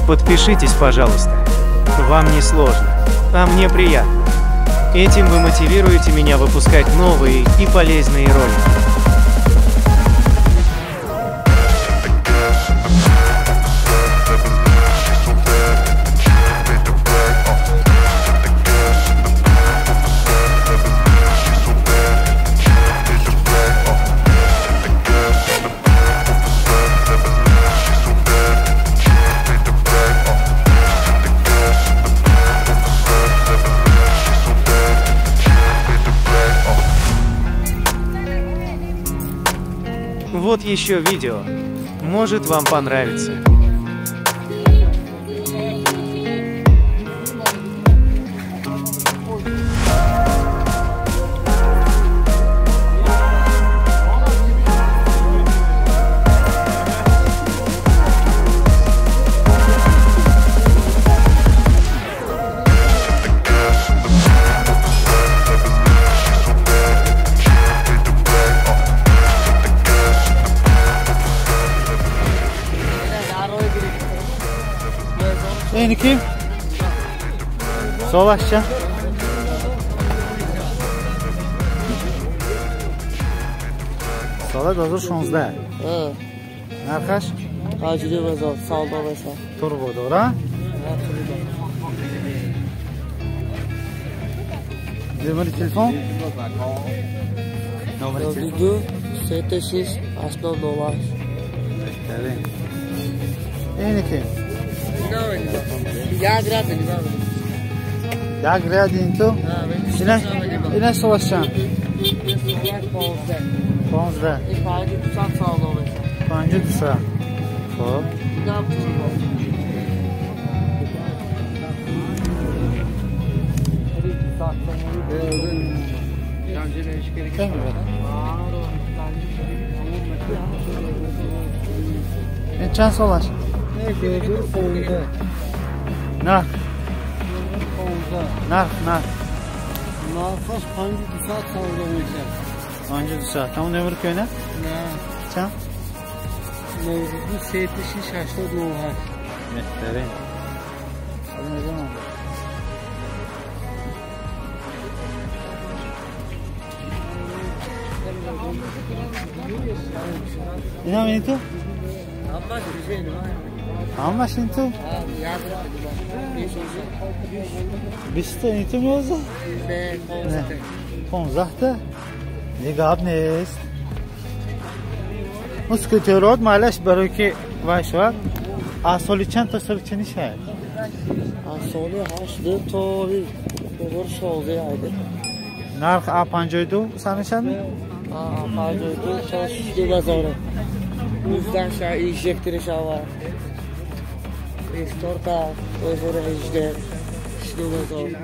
Подпишитесь, пожалуйста. Вам не сложно, а мне приятно. Этим вы мотивируете меня выпускать новые и полезные ролики. Вот еще видео. Может, вам понравится. Eniki? Solaşça. Sola 2016. Нархаш? 52 салдо беса. Турбо дора? Номер телефон? Номер телефон? 76 89. Eniki? Як гряд ту? Ина солашчан? 15. 52. Хоб. Ин чанд сол аст? Нарх? Нарх, нарх. Нархаш 52 савдо мешавад. 52. Там номер кӯна? Не. Чанд? 92 36 89. Беҳтарин. Инам ин ту? Ҳамаш ин ту? 20 ин ту меоза? Не, 15та? Не, гап нест. Мускутерот майлаш барои ки вай шавад. Аз соли чанд то соли чанд шавад? Аз соли 8 то 2016 айда. Нарх А 52 сар мешавад? А 52 то 2000. 19 ша инжектор шава. Ресторта 2018 2000.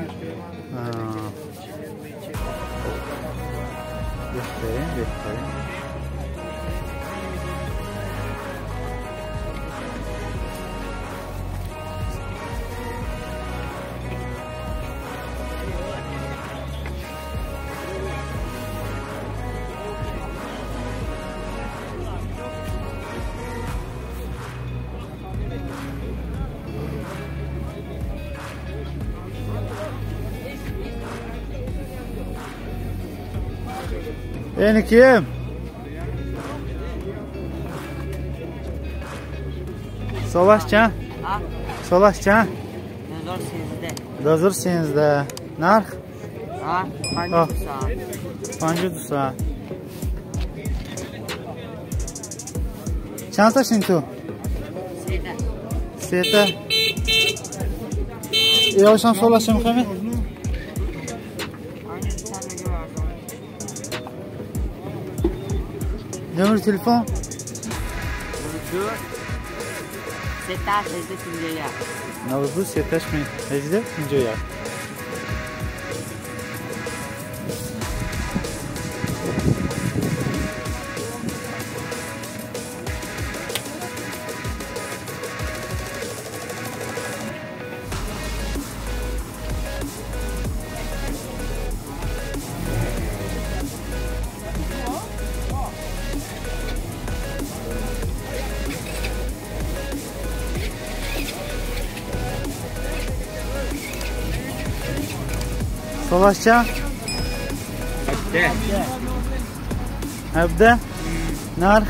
Беҳтарин, беҳтарин. Ени кем? Солаш чанд? Солаш чанд? 2013. Нарх? 52. Чанд та шин ту? Сета. Ёшам солашам хами? Номер телефон? 92 7 18 51. Солаш чанд? 17. Нарх?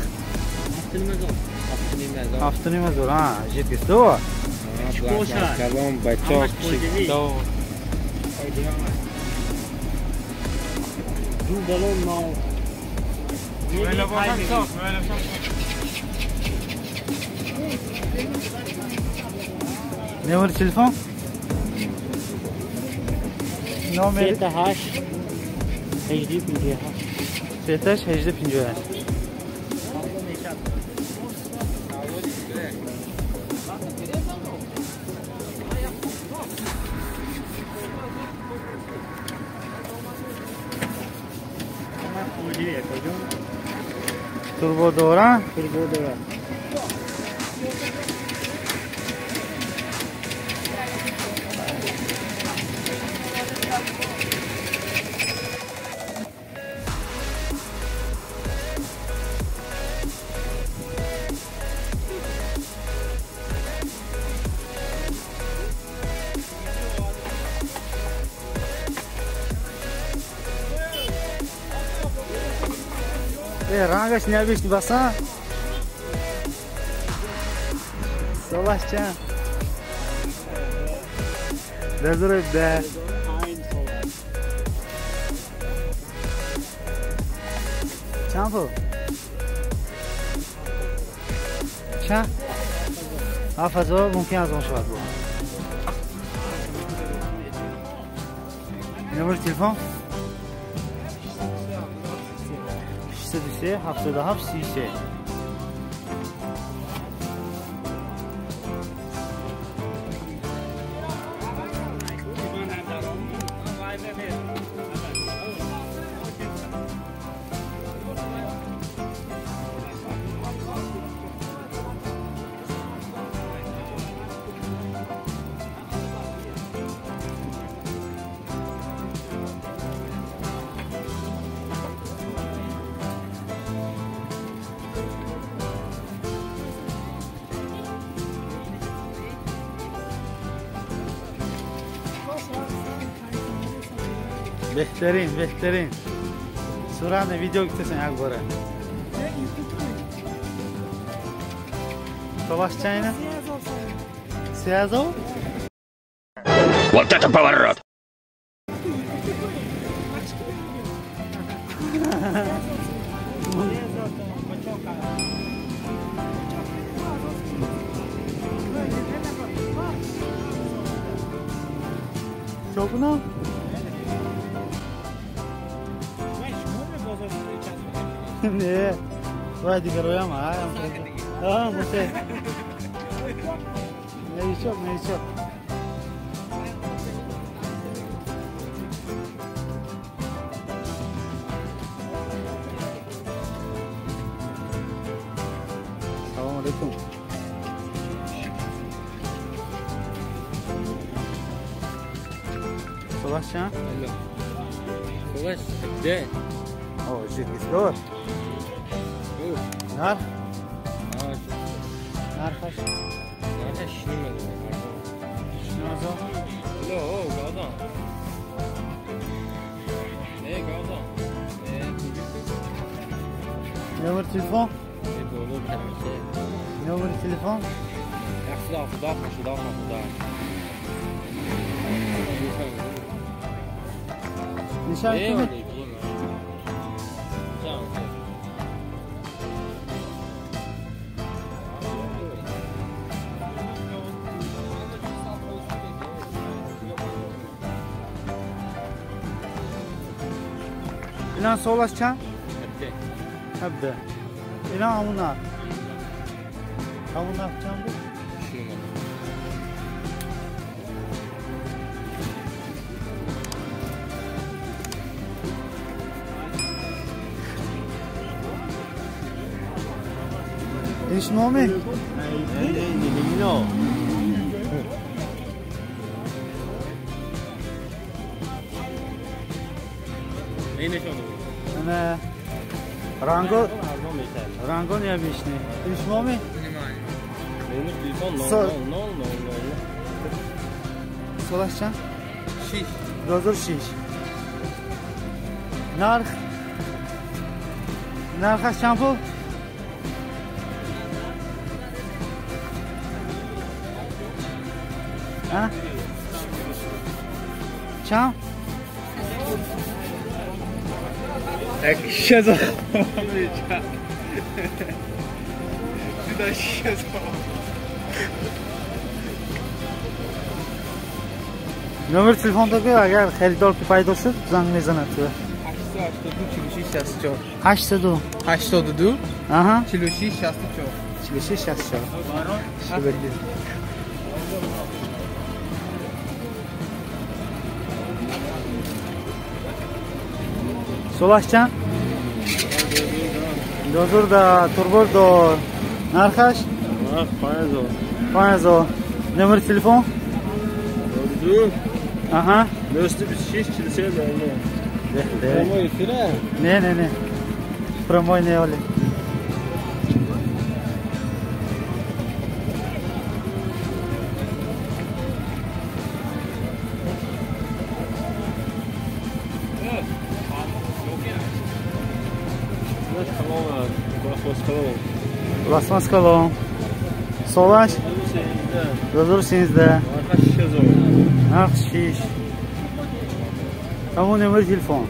7.5 ҳазор. Жидкость то? Калон бачо кишикто. Ду балон нав. Номер телефон? Номер 38 18 58. 38 18 58. Турбо дора? Турбо дора. Рангаш необычный баса. Солаш чанд? 2017. Чанд пул? Чанд? 7000 мумкин аз он шавад. Номер телефон? 603 77 33. Беҳтарин, беҳтарин. Суране видео гуфтасан як бора. Солаш чайна? 3000? Вот это поворот! Чокуна? Не, вай дигароям, а, муше. Новичок, новичок. Салам алейкум. Солаш чанд? Солаш 17. О, жидкость дор. Нарх? Нархаш? Нархаш 6.5. 6.5? Алло, газон. Газон. Номер телефон? Номер телефон? 77 87 87. Нишон кунед? Инан солаш чанд? 17. Инан ҳамун нарх. Ҳамун нарх чанд буд? 6.5. Ин шумоми? Не, не. Ранго, ранго необычный. Ин шумоми? Телефон 0 0 0 0. Солаш чанд? 6. 2006. Narx. Narxi чанд пул? А? Чанд? 6000. Номер телефона бигӯ, агар харидор ки пайдо шуд, занг мезанад ту. 882 46 64. 82 Аҳа. 46 64. 46 64. Солаш чанд? 2000 турбор до нархаш? Нарх 5000. 5000. Номер телефон? 2 Ага. 926 47 Прямой эфир? Не, не, не. Прямой не оли. Пластмасс колон. Солаш? 2013. Нарх 6. Тамон номер телефон.